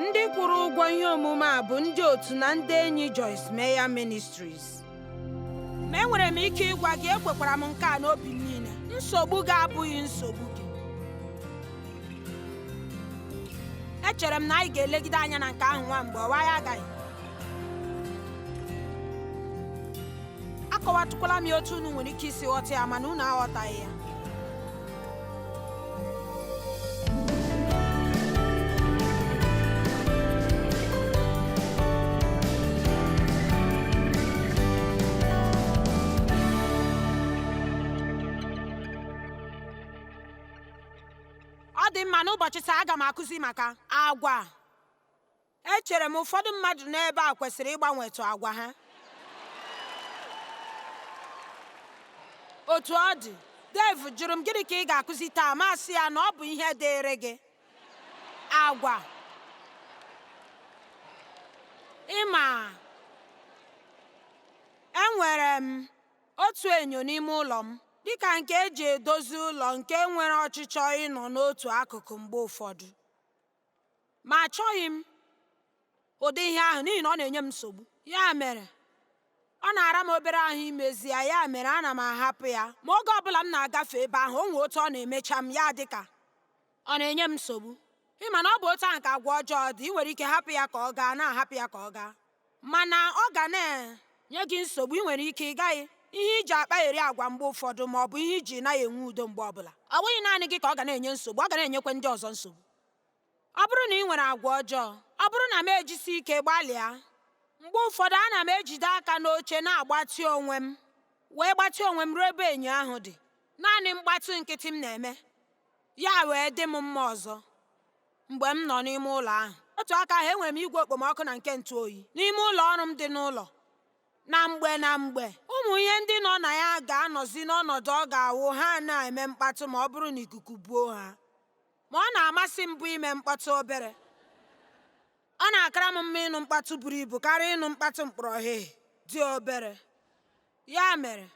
Ndị kwụrụ ụgwọ ihe omume a bụ ndị otu na ndị enyi Joyce Meyer Ministries. Ma enwere m ike ịgwa gị, ekwekwara m nke a n'obi m niile, nsogbu gị abụghị nsogbu gị. Echere m na anyị ga-elegide anya na nke ahụ nwa mgbe ọwa ya agaghị. Akọwatụkwala m ya otu unu nwere ike isi ghọta ya, mana unu aghọtaghị ya. Ọ dị mma, n'ụbọchị taa aga m akụzi maka agwa. Echere m ụfọdụ mmadụ n'ebe a kwesịrị ịgbanwetụ agwa ha. Otu ọ dị, Dave jụrụ m gịnị ka ị ga-akụzi taa, ma sị ya na ọ bụ ihe dịịrị gị. Agwa. Ịma, enwere m otu enyo n'ime ụlọ m, dịka nke eji edozi ụlọ nke nwere ọchịchọ ịnọ n'otu akụkụ mgbe ụfọdụ. Ma achọghị m ụdị ihe ahụ n'ihi na ọ na-enye m nsogbu. Ya mere, ọ na-ara m obere ahụ imezi ya, ya mere ana m ahapụ ya. Ma oge ọbụla m na-agafe ebe ahụ, o nwee otu ọ na-emecha m, ya dịka ọ na-enye m nsogbu. Ịma na ọ bụ otu ahụ ka agwa ọjọọ dị, ị nwere ike hapụ ya ka ọ gaa, na-ahapụ ya ka ọ gaa. Mana ọ ga na-enye gị nsogbu, ị nwere ike ị gaghị ihe iji akpagheri agwa mgbe ụfọdụ ma ọ bụ ihe iji naghị enwe udo mgbe ọbụla. Ọ bụghị naanị gị ka ọ ga na-enye nsogbu, ọ ga na-enyekwa ndị ọzọ nsogbu. Ọ bụrụ na ị nwere agwa ọjọọ, ọ bụrụ na m ejisi ike gbalịa, mgbe ụfọdụ ana m ejide aka n'oche na-agbatị onwe m, wee gbatị onwe m ruo ebe enyo ahụ dị. Naanị mgbatị nkịtị m na-eme, ya wee dị m mma ọzọ mgbe m nọ n'ime ụlọ ahụ. Otu aka ahụ, enwere m igwe okpomọkụ na nke ntụ oyi n'ime ụlọ ọrụ m dị n'ụlọ. Na mgbe na mgbe, ụmụ ihe ndị nọ na ya ga-anọzi n'ọnọdụ ọ ga-awụ ha na-eme mkpatụ ma ọ bụrụ na ikuku buo ha. Ma ọ na-amasị m bụ ime mkpatụ obere. Ọ na-akara m mma ịnụ mkpatụ buru ibu karịa ịnụ mkpatụ mkpọrọhịhị dị obere. Ya mere,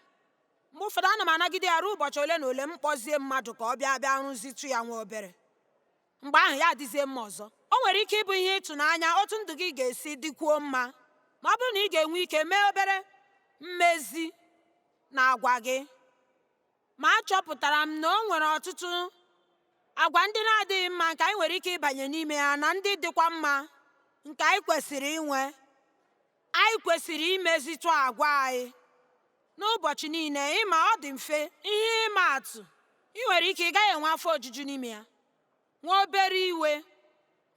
mgbe ụfọdụ ana m anagide ya ruo ụbọchị ole na ole m kpọzie mmadụ ka ọ bịa bịa rụzitụ ya nwa obere. Mgbe ahụ ya adịzie mma ọzọ. O nwere ike ịbụ ihe ịtụnanya otu ndụ gị ga-esi dịkwuo mma ma ọ bụrụ na ị ga-enwe ike mee obere mmezi na agwa gị. Ma achọpụtara m na o nwere ọtụtụ agwa ndị na-adịghị mma nke anyị nwere ike ịbanye n'ime ha na ndị dịkwa mma nke anyị kwesịrị inwe. Anyị kwesịrị imezitụ agwa anyị n'ụbọchị niile. Ịma ọ dị mfe, ihe ịma atụ, ị nwere ike ị gaghị enwe afọ ojuju n'ime ya. Nwee obere iwe,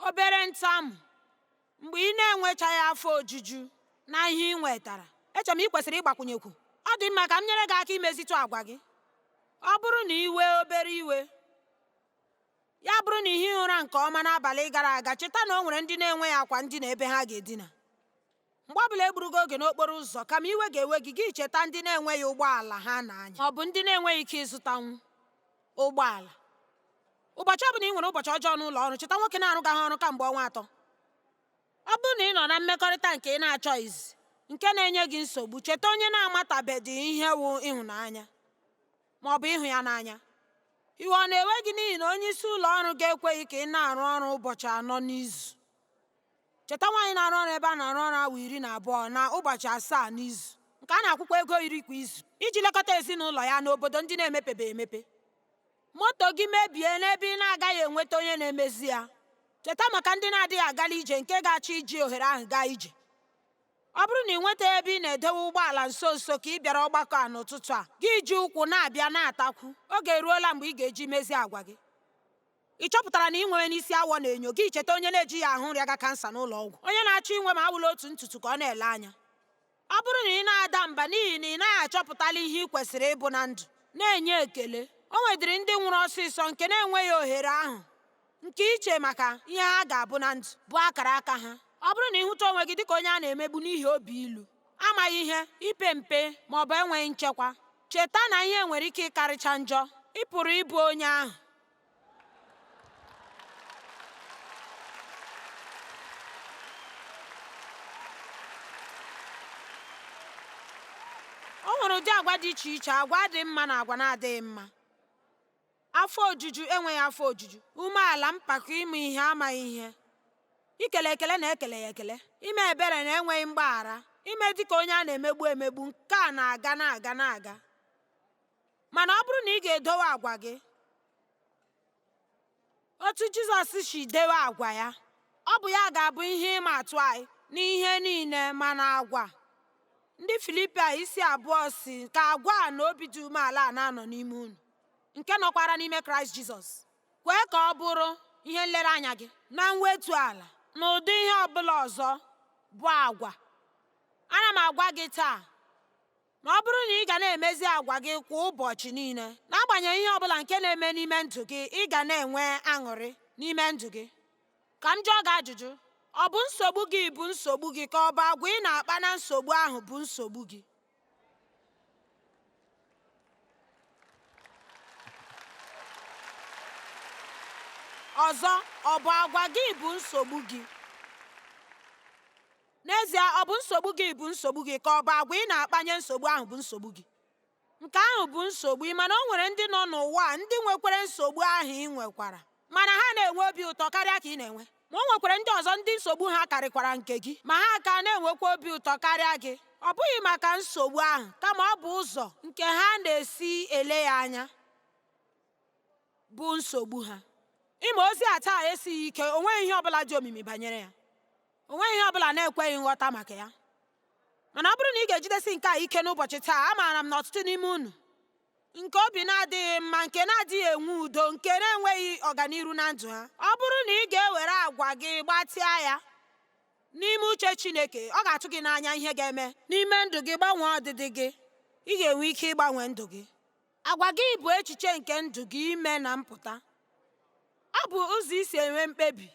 obere ntamu, mgbe ị na-enwechaghị afọ ojuju na ihe ị nwetara. Eche m ị kwesịrị ịgbakwunyekwu. Ọ dị mma ka m nyere gị aka imezitụ agwa gị. Ọ bụrụ na ị wee obere iwe, ya bụrụ na ihighị ụra nke ọma n'abalị gara aga, cheta na o nwere ndị na-enweghị akwa ndina ebe ha ga-edina. Mgbe ọbụla egburu gị oge n'okporo ụzọ, kama iwe ga-ewe gị, gị cheta ndị na-enweghị ụgbọala ha na-anya, ọ bụ ndị na-enweghị ike ịzụtanwu ụgbọala. Ụbọchị ọbụla ị nwere ụbọchị ọjọọ n'ụlọ ọrụ, cheta nwoke na-arụgaghị ọrụ kamgbe ọnwa 3. Ọ bụrụ na ị nọ na mmekọrịta nke ị na-achọghịzi, nke na-enye gị nsogbu, cheta onye na-amatabedị ihe wụ ịhụnanya ma ọ bụ ịhụ ya n'anya. Iwe ọ na-ewe gị n'ihi na onye isi ụlọ ọrụ gị ekweghị ka ị na-arụ ọrụ ụbọchị 4 n'izu? Cheta nwaanyị na-arụ ọrụ ebe a na-arụ ọrụ awa 12 na ụbọchị 7 n'izu, nke a na-akwụkwa ego 10 kwa izu, iji lekọta ezinụlọ ya n'obodo ndị na-emepebeghị emepe. Moto gị mebie n'ebe ị na-agaghị enweta onye na-emezi ya. Cheta maka ndị na-adịghị agala ije nke ga-achọ iji ohere ahụ gaa ije. Ọ bụrụ na ị nwetaghị ebe ị na-edewe ụgbọala nso nso ka ị bịara ọgbakọ a n'ụtụtụ a, gị ji ụkwụ na-abịa na-atakwu. Oge eruola mgbe ị ga-eji mezie agwa gị. Ị chọpụtara na ị nwewe n'isi awọ na enyo, gị cheta onye na-ejighị ahụ rịaga kansa n'ụlọ ọgwụ, onye na-achọ inwe ma awụla otu ntutu ka ọ na-ele anya. Ọ bụrụ na ị na-ada mba n'ihi na ị naghị achọpụtala ihe ị kwesịrị ịbụ na ndụ, na-enye ekele. O nwedịrị ndị nwụrụ ọsịsọ nke na-enweghị ohere ahụ nke iche maka ihe ha ga-abụ na ndụ bụ akara aka ha. Ọ bụrụ na ị hụta onwe gị dịka onye a na-emegbu n'ihi obi ilu, amaghị ihe, ipe mpe ma ọ bụ enweghị nchekwa, cheta na ihe nwere ike ịkarịcha njọ. Ị pụrụ ịbụ onye ahụ. O nwere ụdị agwa dị iche iche, agwa dị mma na agwa na-adịghị mma. Afọ ojuju, enweghị afọ ojuju, umeala, mpako, ịma ihe, amaghị ihe. Ikele ekele na ekeleghị ekele, ime ebere na enweghị mgbaghara, ime dịka onye a na-emegbu emegbu, nke a na-aga na-aga na-aga. Mana ọ bụrụ na ị ga-edowe agwa gị otu Jizọs si dewe agwa ya, ọ bụ ya ga-abụ ihe ịma atụ anyị n'ihe niile ma na agwa. Ndị Filipia isi 2 si ka agwa a na obi dị umeala a na-anọ n'ime unu, nke nọkwara n'ime Kraịst Jizọs. Kwee ka ọ bụrụ ihe nlereanya gị na mwetu ala na ụdị ihe ọbụla ọzọ bụ agwa. Ana m agwa gị taa, ma ọ bụrụ na ị ga na-emezi agwa gị kwa ụbọchị niile, n'agbanyeghị ihe ọbụla nke na-eme n'ime ndụ gị, ị ga na-enwe aṅụrị n'ime ndụ gị. Ka m jụọ gị ajụjụ, ọ bụ nsogbu gị bụ nsogbu gị ka ọ bụ agwa ị na-akpa na nsogbu ahụ bụ nsogbu gị? Ọzọ, ọ bụ agwa gị bụ nsogbu gị? N'ezie, ọ bụ nsogbu gị bụ nsogbu gị ka ọ bụ agwa ị na-akpanye nsogbu ahụ bụ nsogbu gị? Nke ahụ bụ nsogbu. Ị ma na o nwere ndị nọ n'ụwa a ndị nwekwara nsogbu ahụ ị nwekwara, mana ha na-enwe obi ụtọ karịa ka ị na-enwe. Ma o nwekwara ndị ọzọ ndị nsogbu ha karịkwara nke gị, ma ha ka na-enwekwa obi ụtọ karịa gị. Ọ bụghị maka nsogbu ahụ, kama ọ bụ ụzọ nke ha na-esi ele ya anya bụ nsogbu ha. Ịma ozi a taa esighị ike, o nweghị ihe ọbụla dị omimi banyere ya. O nweghị ihe ọbụla na-ekweghị nghọta maka ya. Mana ọ bụrụ na ị ga-ejidesi nke a ike n'ụbọchị taa, amaara m na ọtụtụ n'ime unu nke obi na-adịghị mma, nke na-adịghị enwe udo, nke na-enweghị ọganiru na ndụ ha, ọ bụrụ na ị ga-ewere agwa gị gbatịa ya n'ime uche Chineke, ọ ga-atụ gị n'anya ihe ga-eme n'ime ndụ gị. Gbanwee ọdịdị gị, ị ga-enwe ike ịgbanwe ndụ gị. Agwa gị bụ echiche nke ndụ gị ime na mpụta. Ọ bụ ụzọ isi enwe mkpebi,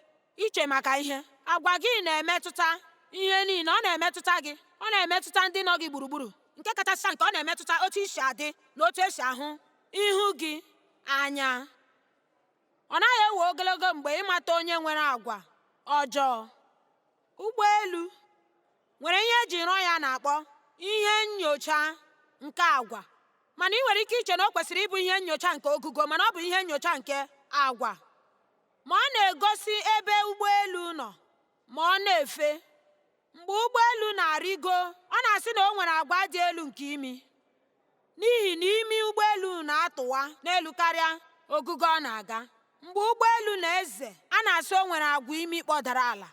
iche maka ihe. Agwa gị na-emetụta ihe niile. Ọ na-emetụta gị, ọ na-emetụta ndị nọ gị gburugburu. Nke kachasị nke, ọ na-emetụta otu isi adị na otu esi ahụ ihu gị anya. Ọ naghị ewe ogologo mgbe ịmata onye nwere agwa ọjọọ. Ụgbọelu nwere ihe eji rụọ ya na-akpọ ihe nnyocha nke agwa, mana ị nwere ike iche na o kwesịrị ịbụ ihe nnyocha nke ogugo, mana ọ bụ ihe nnyocha nke agwa. Ma ọ na-egosi ebe ụgbọelu nọ ma ọ na-efe. Mgbe ụgbọelu na-arịgo, ọ na-asị na o nwere agwa dị elu nke imi, n'ihi na imi ụgbọelu na-atụwa n'elu karịa ogugo ọ na-aga. Mgbe ụgbọelu na-eze, a na-asị o nwere agwa imi kpọdara ala,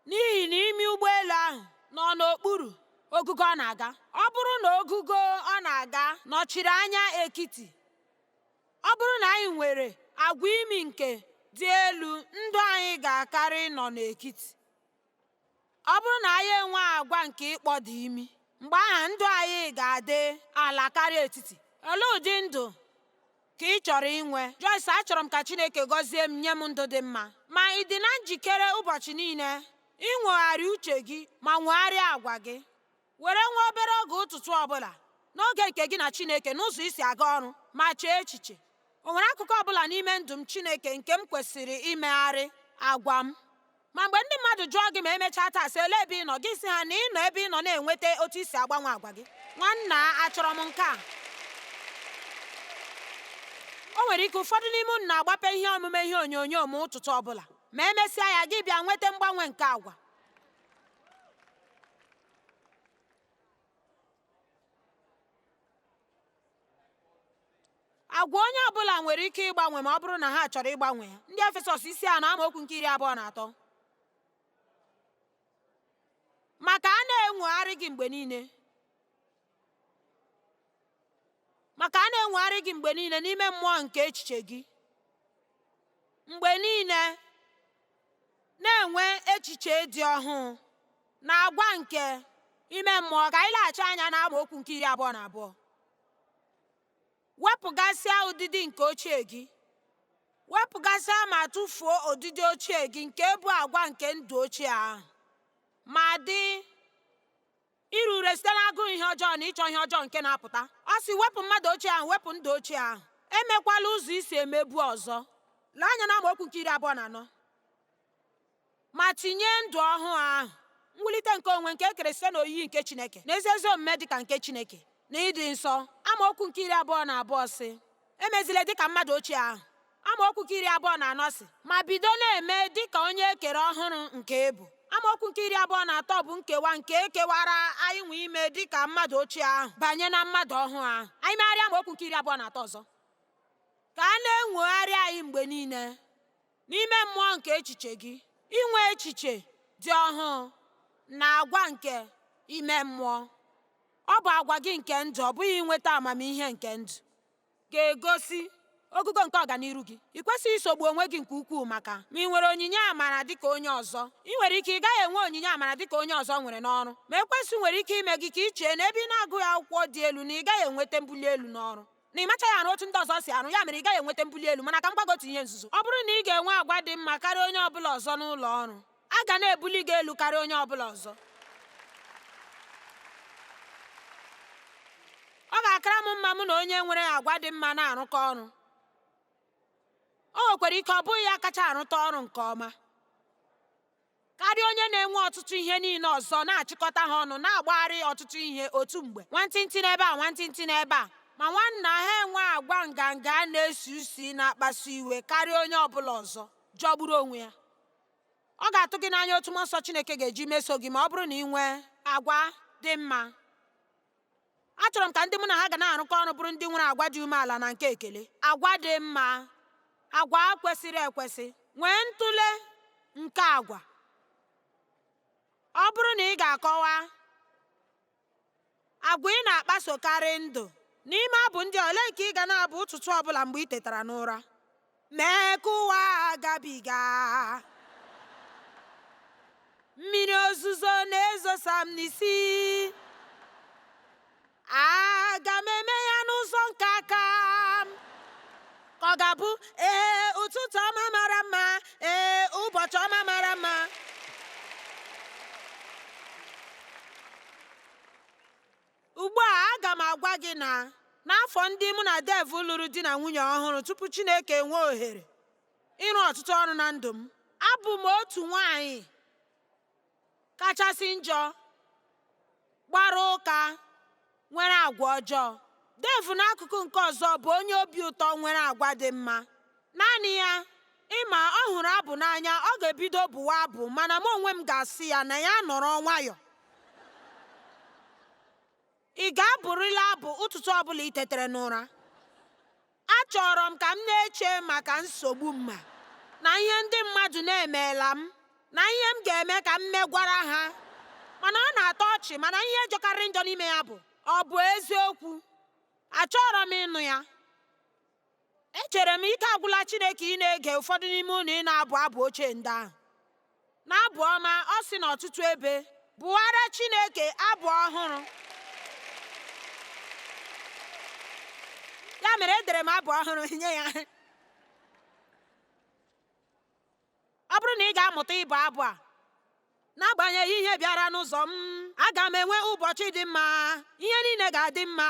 n'ihi na imi ụgbọelu ahụ nọ n'okpuru ogugo ọ na-aga. Ọ bụrụ na ogugo ọ na-aga nọchiri anya ekiti, ọ bụrụ na anyị nwere agwa imi nke dị elu, ndụ anyị ga-akarị nọ n'ekiti. Ọ bụrụ na anyị enwe agwa nke ịkpọda imi, mgbe ahụ ndụ anyị ga-adị ala karịa etiti. Olee ụdị ndụ ka ị chọrọ inwe? Joyce, achọrọ m ka Chineke gọzie m, nye m ndụ dị mma. Ma ị dị na njikere ụbọchị niile inwegharị uche gị ma nwegharịa agwa gị? Were nwa obere oge ụtụtụ ọbụla n'oge nke gị na Chineke n'ụzọ isi aga ọrụ ma chee echiche. O nwere akụkụ ọbụla n'ime ndụ m Chineke nke m kwesịrị imegharị agwa m? Ma mgbe ndị mmadụ jụọ gị ma emechaa taa sị olee ebe ị nọ, gị sị ha na ị nọ ebe ị nọ na-enweta otu isi agbanwe agwa gị. Nwanna, achọrọ m nke a. O nwere ike ụfọdụ n'ime unu na-agbape ihe omume ihe onyonyo ma ụtụtụ ọbụla, ma emesịa ya gị bịa nweta mgbanwe nke agwa. Agwa onye ọbụla nwere ike ịgbanwe ma ọ bụrụ na ha chọrọ ịgbanwe ya. Ndị Efesọs isi 4 amaokwu nke 23. Maka a na-enwegharị gị mgbe niile. Maka a na-enwegharị gị mgbe niile n'ime mmụọ nke echiche gị. Mgbe niile na-enwe echiche dị ọhụụ na agwa nke ime mmụọ. Ka anyị laghachi anya na amaokwu nke 22. Wepụgasịa ụdịdị nke ochie gị. Wepụgasịa ma tụfuo ụdịdị ochie gị nke bụ agwa nke ndụ ochie ahụ, ma dị ire ure site n'agụụ ihe ọjọọ na ịchọ ihe ọjọọ nke na-apụta. Ọ sị wepụ mmadụ ochie ahụ, wepụ ndụ ochie ahụ. Emekwala ụzọ isi emebu ọzọ. Lee anya na amaokwu nke 24. Ma tinye ndụ ọhụụ ahụ, mwulite nke onwe nke e kere site n'oyiyi nke Chineke, na ezi ezi omume dị ka nke Chineke, na ịdị nsọ. Amaokwu nke 22 sị, emezila dịka mmadụ ochie ahụ. Amaokwu nke 24 sị, ma bido na-eme dịka onye e kere ọhụrụ nke ị bụ. Amaokwu nke 23 bụ nkewa nke e kewara anyị nwe ime dịka mmadụ ochie ahụ banye na mmadụ ọhụụ ahụ. Anyị megharịa amaokwu nke 23 ọzọ. Ka a na-enwogharị anyị mgbe niile n'ime mmụọ nke echiche gị, inwe echiche dị ọhụụ na agwa nke ime mmụọ. Ọ bụ agwa gị nke ndụ, ọ bụghị inweta amamihe nke ndụ, ga-egosi ogugo nke ọganiru gị. Ị kwesịghị isogbu onwe gị nke ukwuu maka ma ị nwere onyinye amara dịka onye ọzọ. Ị nwere ike ị gaghị enwe onyinye amara dịka onye ọzọ nwere n'ọrụ, ma ekwensu nwere ike ime gị ka ị chee na ebe ị na-agụghị akwụkwọ dị elu na ị gaghị enweta mbuli elu n'ọrụ, na ị machaghị arụ otu ndị ọzọ si arụ, ya mere ị gaghị enweta mbuli elu. Mana ka m gwa gị otu ihe nzuzo: ọ bụrụ na ị ga-enwe agwa dị mma karịa onye ọbụla ọzọ n'ụlọ ọrụ, a ga na-ebuli gị elu karịa onye ọbụla ọzọ. Ọ ga-akara m mma mụ na onye nwere agwa dị mma na-arụkọ ọrụ. O nwekwara ike ọ bụghị ya kacha arụta ọrụ nke ọma karịa onye na-enwe ọtụtụ ihe niile ọzọ na-achịkọta ha ọnụ, na-agbagharị ọtụtụ ihe otu mgbe, nwantịntị n'ebe a, nwantịntị n'ebe a, ma nwanna ha enwe agwa nganga na-esi usi na-akpasu iwe karịa onye ọbụla ọzọ jọgburu onwe ya. Ọ ga-atụ gị n'anya otu mmụọ nsọ Chineke ga-eji meso gị ma ọ bụrụ na ị nwee agwa dị mma. Achọrọ m ka ndị mụ na ha ga na-arụkọ ọrụ bụrụ ndị nwere agwa dị umeala na nke ekele, agwa dị mma, agwa kwesịrị ekwesị. Nwee ntụle nke agwa. Ọ bụrụ na ị ga-akọwa agwa ị na-akpasokarị ndụ n'ime abụ ndị a, olee nke ị ga na-abụ ụtụtụ ọbụla mgbe ị tetara n'ụra? Mee ka ụwa gabiga, mmiri ozuzo na-ezosa m n'isi, aga m eme ya n'ụzọ nke aka m. Ka ọ ga-abụ ee ụtụtụ ọma mara mma, ee ụbọchị ọma mara mma. Ugbu a aga m agwa gị na n'afọ ndị mụ na Dave lụrụ di na nwunye ọhụrụ tupu Chineke enwee ohere ịrụ ọtụtụ ọrụ na ndụ m, abụ m otu nwaanyị kachasị njọ, gbara ụka, nwere agwa ọjọọ. Dave n'akụkụ nke ọzọ bụ onye obi ụtọ nwere agwa dị mma. Naanị ya, ịma ọ hụrụ abụ n'anya, ọ ga-ebido bụwa abụ, mana mụ onwe m ga-asị ya na ya nọrọ nwayọọ. Ị ga-abụrịla abụ ụtụtụ ọbụla ị tetere n'ụra. Achọrọ m ka m na-eche maka nsogbu m ma na ihe ndị mmadụ na-emeela m na ihe m ga-eme ka m megwara ha. Mana ọ na-atọ ọchị, mana ihe jọkarịrị njọ n'ime ya bụ ọ bụ eziokwu. Achọrọ m ịnụ ya. Echere m ike agwụla Chineke ị na-ege ụfọdụ n'ime unu ị na-abụ abụ ochie ndị ahụ. N'abụ ọma, ọ sị n'ọtụtụ ebe, bụwara Chineke abụ ọhụrụ. Ya mere edere m abụ ọhụrụ nye ya. Ọ bụrụ na ị ga-amụta ịbụ abụ a, n'agbanyeghị ihe bịara n'ụzọ m, aga m enwe ụbọchị dị mma, ihe niile ga-adị mma,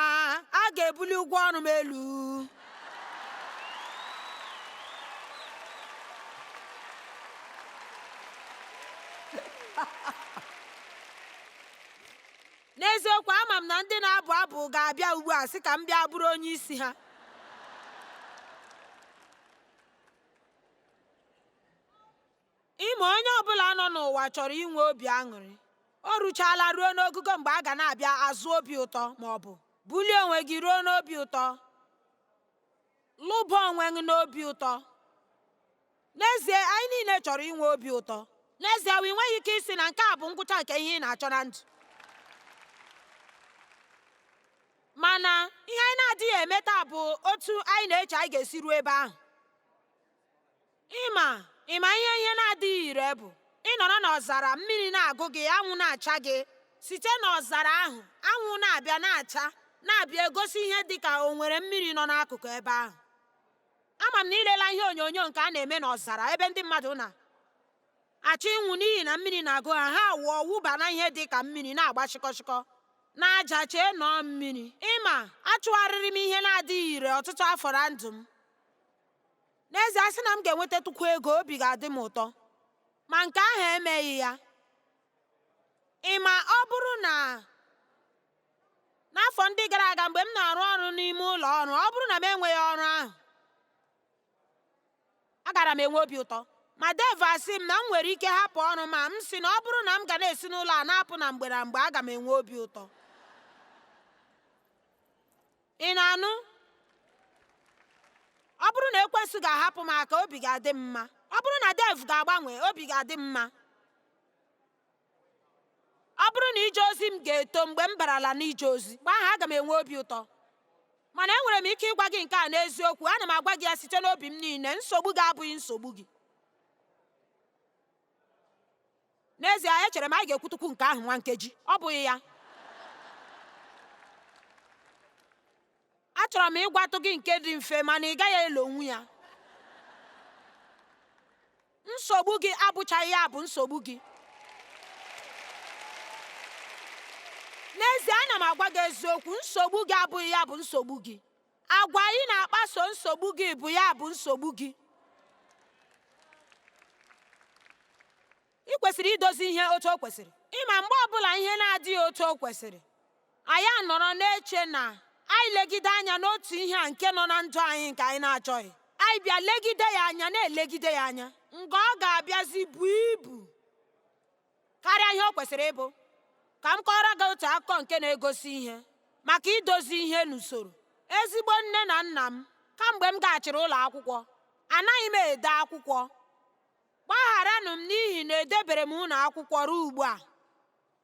a ga-ebuli ụgwọ ọrụ m elu. N'eziokwu, ama m na ndị na-abụ abụ ga-abịa ugbu a sị ka m bịa bụrụ onye isi ha. Ịma onye ọbụla nọ n'ụwa chọrọ inwe obi aṅụrị. O ruchaala ruo n'ogugo mgbe a ga na-abịa azụ obi ụtọ ma ọ bụ bulie onwe gị ruo n'obi ụtọ, lụba onwe gị n'obi ụtọ. N'ezie, anyị niile chọrọ inwe obi ụtọ. N'ezie, ị nweghị ike ịsị na nke a bụ ngwụcha nke ihe ị na-achọ na ndụ. Mana ihe anyị na-adịghị eme taa bụ otu anyị na-eche anyị ga-esi ruo ebe ahụ. Ịma ịma ihe ihe na-adịghị ire bụ ị nọrọ n'ọzara, mmiri na-agụ gị, anwụ na-acha gị. Site n'ọzara ahụ, anwụ na-abịa na-acha, na-abịa egosi ihe dị ka o nwere mmiri nọ n'akụkụ ebe ahụ. Ama m na ilela ihe onyonyo nke a na-eme n'ọzara ebe ndị mmadụ na-achọ ịnwụ n'ihi na mmiri na-agụ ha, ha wụọ wụba na ihe dị ka mmiri na-agba shịkọshịkọ n'aja chee nọọ mmiri. Ịma, achụgharịrị m ihe na-adịghị ire ọtụtụ afọ na ndụ m. N'ezie, a sị na m ga-enwetatụkwu ego, obi ga-adị m ụtọ. Ma nke ahụ emeghị ya. Ị ma ọ bụrụ na n'afọ ndị gara aga mgbe m na-arụ ọrụ n'ime ụlọ ọrụ, ọ bụrụ na m enweghị ọrụ ahụ, Agara m enwe obi ụtọ. Ma Dave asị m na m nwere ike hapụ ọrụ ma m sị na ọ bụrụ na m ga na-esi n'ụlọ a na-apụ na mgbe na mgbe, aga m enwe obi ụtọ. Ị na-anụ? Ọ bụrụ na ekwensu ga-ahapụ m aka, obi ga-adị m mma. Ọ bụrụ na Dave ga-agbanwe, obi ga-adị m mma. Ọ bụrụ na ije ozi m ga-eto mgbe m barala n'ije ozi, mgbe ahụ aga m enwe obi ụtọ. Mana enwere m ike ịgwa gị nke a n'eziokwu, ana m agwa gị ya site n'obi m niile, nsogbu gị abụghị nsogbu gị. N'ezie, echere m anyị ga-ekwutukwu nke ahụ nwa nkeji. Ọ bụghị ya. Achọrọ m ịgwatụ gị nke dị mfe, mana ị gaghị elonwu ya. Nsogbu gị abụchaghị ya bụ nsogbu gị. N'ezie, ana m agwa gị eziokwu, nsogbu gị abụghị ya bụ nsogbu gị. Agwa ị na-akpaso nsogbu gị bụ ya bụ nsogbu gị. Ị kwesịrị idozi ihe otu o kwesịrị. Ịma mgbe ọbụla ihe na-adịghị otu o kwesịrị, anyị anọrọ na-eche na anyị legide anya n'otu ihe a nke nọ na ndụ anyị nke anyị na-achọghị. Anyị bịa legide ya anya, na-elegide ya anya, nga ọ ga-abịazi buo ibu karịa ihe o kwesịrị ịbụ. Ka m kọọrọ gị otu akụkọ nke na-egosi ihe maka idozi ihe n'usoro. Ezigbo nne na nna m, kamgbe m gaghachiri ụlọ akwụkwọ, anaghị m ede akwụkwọ. Gbagharanụ m n'ihi na edebere m unu akwụkwọ ruo ugbu a,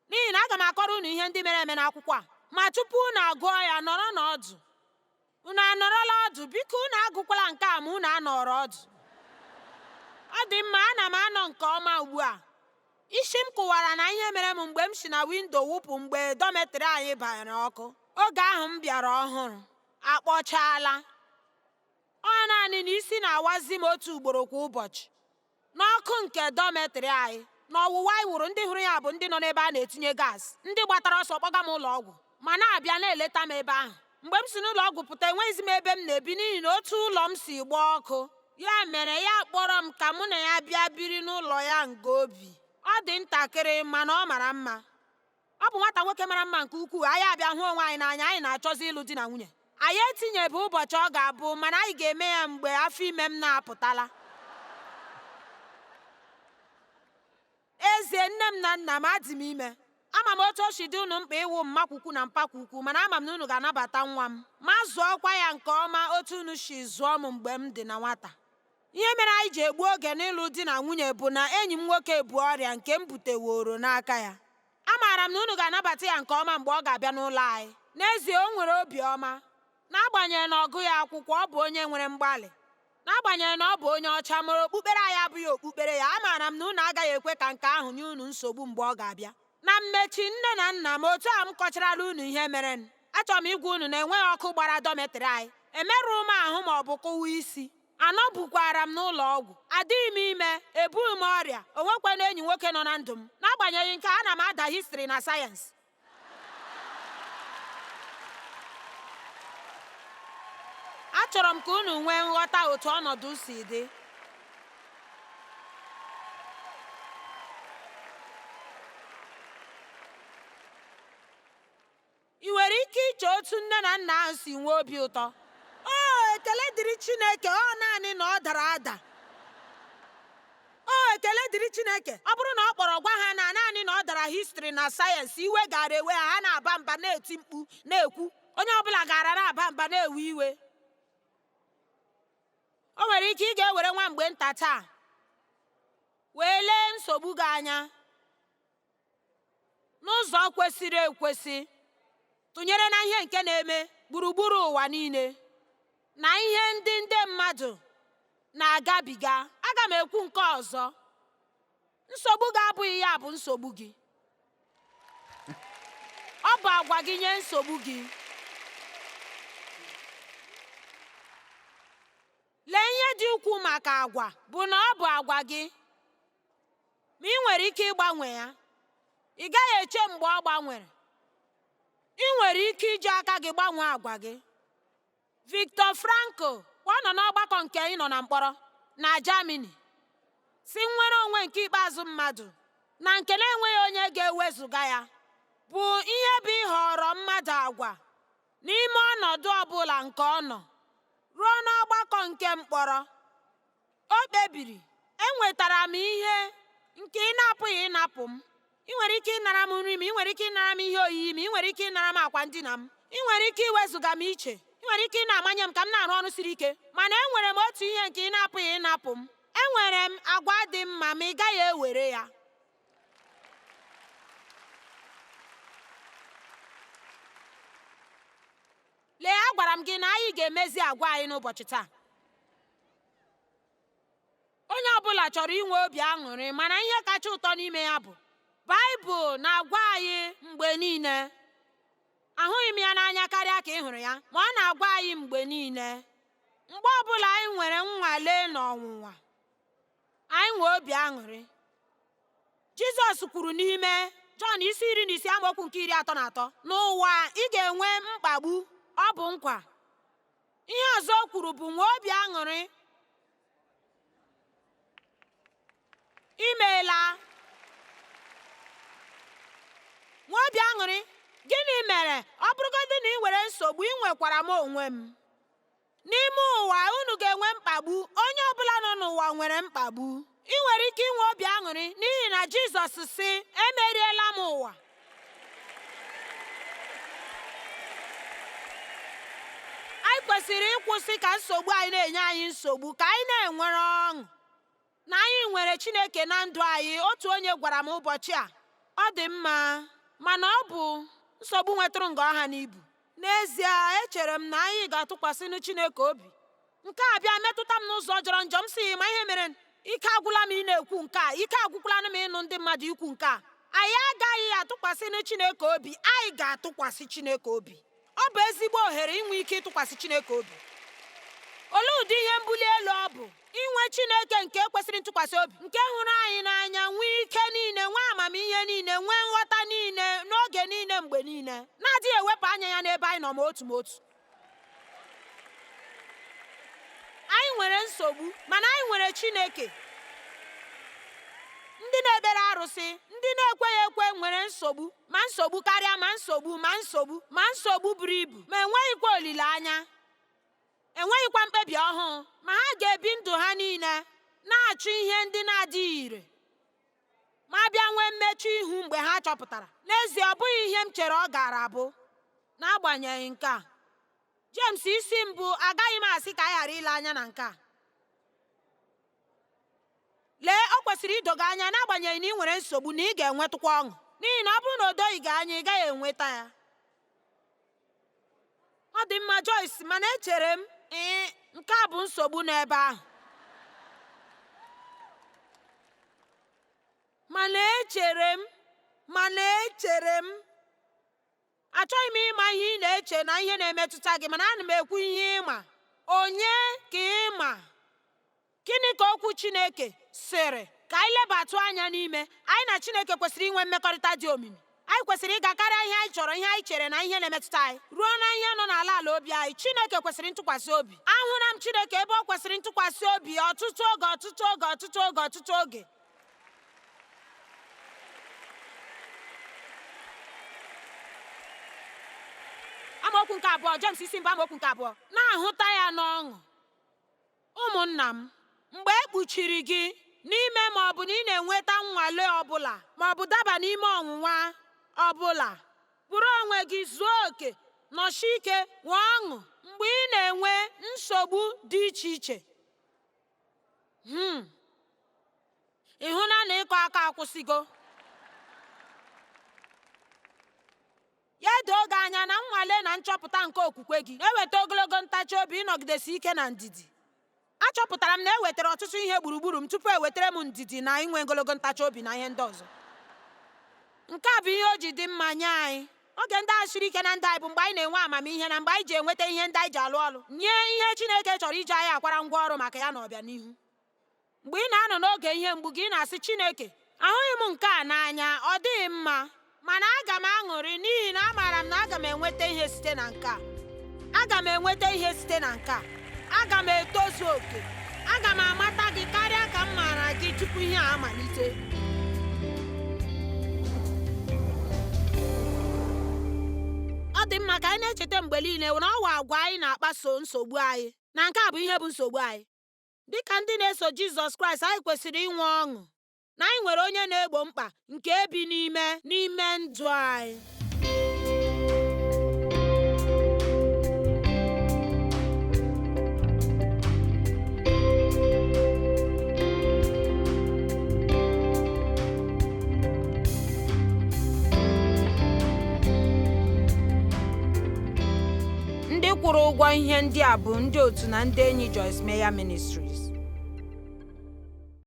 n'ihi na aga m akọrọ unu ihe ndị mere eme n'akwụkwọ a. Ma tupu unu agụọ ya, nọrọ n'ọdụ. Unu anọrọla ọdụ? Biko unu agụkwala nke a ma unu anọrọ ọdụ. Ọ dị mma, ana m anọ nke ọma ugbu a. Isi m kụwara na ihe mere m mgbe m si na windo wụpụ mgbe dọmetrị anyị banyere ọkụ. Oge ahụ m bịara ọhụrụ, akpọchaala. Ọ naanị na isi na-awazi m otu ugboro kwa ụbọchị. N'ọkụ nke dọmetrị anyị, na ọwụwa anyị wụrụ, ndị hụrụ ya bụ ndị nọ n'ebe a na-etinye gas, ndị gbatara ọsọ kpọga m ụlọ ọgwụ ma na-abịa na-eleta m ebe ahụ. Mgbe m si n'ụlọ ọgwụ pụta, enweghịzi m ebe m na-ebi n'ihi na otu ụlọ m si gbaa ọkụ. Ya mere ya kpọrọ m ka mụ na ya bịa biri n'ụlọ ya nga obi. Ọ dị ntakịrị mana ọ mara mma. Ọ bụ nwata nwoke mara mma nke ukwuu. Anyị abịa hụ onwe anyị n'anya, anyị na-achọzi ịlụ di na nwunye. Anyị etinyebe ụbọchị ọ ga-abụ, mana anyị ga-eme ya mgbe afọ ime m na-apụtala. Ezie, nne m na nna m, adị m ime. Ama m otu o si dị unu mkpa ịwụ mmakwukwu na mpakwukwu, mana ama m na unu ga-anabata nwa m ma zụọkwa ya nke ọma otu unu si zụọ m mgbe m dị na nwata. Ihe mere anyị ji egbu oge n'ịlụ di na nwunye bụ na enyi m nwoke bu ọrịa nke m buteworo n'aka ya. Amaara m na unu ga-anabata ya nke ọma mgbe ọ ga-abịa n'ụlọ anyị. N'ezie, o nwere obiọma. N'agbanyeghị na ọ gụghị akwụkwọ, ọ bụ onye nwere mgbalị. N'agbanyeghị na ọ bụ onye ọcha, mara okpukpere anyị abụghị okpukpere ya, amaara m na unu agaghị ekwe ka nke ahụ nye unu nsogbu mgbe ọ ga-abịa. Na mmechi, nne na nna m, otu a m kọcharala unu ihe mere, achọrọ m ịgwa unu na enweghị ọkụ gbara dọmetrị anyị. Emerụghị m ahụ ma ọ bụ kụwa isi. Anọbukwara m n'ụlọ ọgwụ. Adịghị m ime, ebughị m ọrịa, o nwekwana enyi nwoke nọ na ndụ m. N'agbanyeghị nke a, ana m ada histrị na sayensị. Achọrọ m ka unu nwee nghọta otu ọnọdụ si dị. Ị nwere ike iche otu nne na nna ahụ si nwee obi ụtọ? O, ekele dịrị Chineke, ọ naanị na ọ dara ada. O, ekele dịrị Chineke. Ọ bụrụ na ọ kpọrọ gwa ha na naanị na ọ dara histrị na sayensị, iwe gaara ewe ha, ha na-aba mba, na-eti mkpu, na-ekwu. Onye ọbụla gaara na-aba mba, na-ewe iwe. O nwere ike ị ga-ewere nwa mgbe nta taa wee lee nsogbu gị anya n'ụzọ kwesịrị ekwesị, tụnyere na ihe nke na-eme gburugburu ụwa niile na ihe ndị ndị mmadụ na-agabiga. Aga m ekwu nke ọzọ, nsogbu gị abụghị ya bụ nsogbu gị. Ọ bụ agwa gị nye nsogbu gị. Lee ihe dị ukwuu maka agwa bụ na ọ bụ agwa gị, ma ị nwere ike ịgbanwe ya. Ị gaghị eche mgbe ọ gbanwere. Ị nwere ike iji aka gị gbanwee agwa gị. Viktor Frankl, ọ nọ n'ọgbakọ nke ịnọ na mkpọrọ na Germany, si nnwere onwe nke ikpeazụ mmadụ na nke na-enweghị onye ga-ewezuga ya bụ ihe bụ ịhọrọ mmadụ agwa n'ime ọnọdụ ọ bụla nke ọ nọ ruo n'ọgbakọ nke mkpọrọ. O kpebiri, enwetara m ihe nke ị na-apụghị ịnapụ m. Ị nwere ike ịnara m nri m, ị nwere ike ịnara m ihe oyiyi m, ị nwere ike ịnara m akwa ndina m, ị nwere ike iwezụga m iche, ị nwere ike ị na-amanye m ka m na-arụ ọrụ siri ike, mana enwere m otu ihe nke ị na-apụghị ịnapụ m. Enwere m agwa dị mma, ma ị gaghị ewere ya. Lee, agwara m gị na anyị ga-emezi agwa anyị n'ụbọchị taa. Onye ọbụla chọrọ inwe obi aṅụrị, mana ihe kacha ụtọ n'ime ya bụ Baịbụl na-agwa anyị mgbe niile. Ahụghị m ya n'anya karịa ka ị hụrụ ya, ma ọ na-agwa anyị mgbe niile. Mgbe ọbụla anyị nwere nnwale na ọnwụnwa, anyị nwee obi aṅụrị. Jizọs kwuru n'ime Jọn isi 16 amaokwu nke 33, n'ụwa ị ga-enwe mkpagbu, ọ bụ nkwa. Ihe ọzọ o kwuru bụ nwee obi aṅụrị. Imeela. Nwee obi aṅụrị. Gịnị mere ọ bụrụgodị na ị nwere nsogbu, ị nwekwara m onwe m. N'ime ụwa unu ga-enwe mkpagbu. Onye ọbụla nọ n'ụwa nwere mkpagbu. Ị nwere ike inwe obi aṅụrị n'ihi na Jizọs sị, emeriela m ụwa. Anyị kwesịrị ịkwụsị ka nsogbu anyị na-enye anyị nsogbu, ka anyị na-enwere ọṅụ na anyị nwere Chineke na ndụ anyị. Otu onye gwara m ụbọchị a, ọ dị mma, mana ọ bụ nsogbu nwetụrụ nga ọha n'ibu. N'ezie, echere m na anyị ga-atụkwasịnụ Chineke obi. Nke a bịa metụta m n'ụzọ jọrọ njọ. M sị, ma ihe mere ike agwụla m ị na-ekwu nke a, ike agwụkwala m ịnụ ndị mmadụ ikwu nke a. Anyị agaghị atụkwasịnụ Chineke obi, anyị ga-atụkwasị Chineke obi. Ọ bụ ezigbo ohere inwe ike ịtụkwasị Chineke obi. Olee ụdị ihe mbuli elu ọ bụ inwe Chineke nke kwesịrị ntụkwasị obi, nke hụrụ anyị n'anya, nwee ike niile, nwee amamihe niile, nwee nghọta niile, n'oge niile, mgbe niile, na-adịghị ewepụ anya ya n'ebe anyị nọ ma otu ma otu. Anyị nwere nsogbu, mana anyị nwere Chineke. Ndị na-ekpere arụsị, ndị na-ekweghị ekwe nwere nsogbu, ma nsogbu karịa, ma nsogbu, ma nsogbu, ma nsogbu buru ibu, ma enweghịkwa olileanya, enweghịkwa mkpebi ọhụụ, ma ha ga-ebi ndụ ha niile na-achụ ihe ndị na-adịghị ire, ma bịa nwee mmechu ihu mgbe ha chọpụtara. N'ezie, ọ bụghị ihe m chere ọ gaara abụ. N'agbanyeghị nke a, James isi mbụ, agaghị m asị ka anyị ghara ile anya na nke a. Lee, ọ kwesịrị ido gị anya n'agbanyeghị na ị nwere nsogbu na ị ga-enwetụkwa ọṅụ, n'ihi na ọ bụrụ na o doghị gị anya, ị gaghị enweta ya. Ọ dị mma, Joyce, mana echere m ee, nke a bụ nsogbu n'ebe ahụ. Mana echere m, mana echere m, achọghị m ịma ihe ị na-eche na ihe na-emetụta gị, mana ana m ekwu ihe ịma. Onye ka ị ma? Gịnị ka okwu Chineke sịrị? Ka anyị lebatụ anya n'ime. Anyị na Chineke kwesịrị inwe mmekọrịta dị omimi. Anyị kwesịrị ịga karịa ihe anyị chọrọ, ihe anyị chere na ihe na-emetụta anyị, ruo na ihe nọ n'ala ala obi anyị. Chineke kwesịrị ntụkwasị obi. Ahụla m Chineke ebe ọ kwesịrị ntụkwasị obi ọtụtụ oge, ọtụtụ oge, ọtụtụ oge, ọtụtụ oge. Amaokwu nke abụọ, James isi mbụ, amaokwu nke abụọ. Na-ahụta ya n'ọṅụ. Ụmụnna m, mgbe e kpuchiri gị n'ime ma ọ bụ na ị na-enweta nnwale ọbụla ma ọ bụ daba n'ime ọnwụnwa ọbụla, bụrụ onwe gị zuo oke, nọsie ike, nwee ọṅụ mgbe ị na-enwe nsogbu dị iche iche. Ị hụla na ịkọ aka akwụsịgo? Ya doo gị anya na nnwale na nchọpụta nke okwukwe gị na-eweta ogologo ntachi obi, ịnọgidesi ike na ndidi. Achọpụtara m na e wetara ọtụtụ ihe gburugburu m tupu ewetara m ndidi na inwe ogologo ntachi obi na ihe ndị ọzọ. Nke a bụ ihe o ji dị mma nye anyị. Oge ndị ahụ siri ike na ndụ anyị bụ mgbe anyị na-enwe amamihe na mgbe anyị ji enweta ihe ndị anyị ji alụ ọlụ nye ihe Chineke chọrọ iji anyị akwara ngwa ọrụ maka ya na ọbịanihu. Mgbe ị na-anọ n'oge ihe mgbu gị, ị na-asị Chineke, ahụghị m nke a n'anya, ọ dịghị mma, mana aga m aṅụrị n'ihi na amaara m na aga m enweta ihe site na nke a. Aga m enweta ihe site na nke a. Aga m etozu oke. Aga m amata gị karịa ka m maara gị tupu ihe a amalite. Ọ dị mma ka anyị na-echeta mgbe niile na ọ wụ agwa anyị na-akpaso nsogbu anyị, na nke a bụ ihe bụ nsogbu anyị. Dị ka ndị na-eso Jizọs Kraịst, anyị kwesịrị inwe ọṅụ na anyị nwere onye na-egbo mkpa nke bi n'ime n'ime ndụ anyị. Ndị kwụrụ ụgwọ ihe ndị a bụ ndị otu na ndị enyi Joyce Meyer Ministries.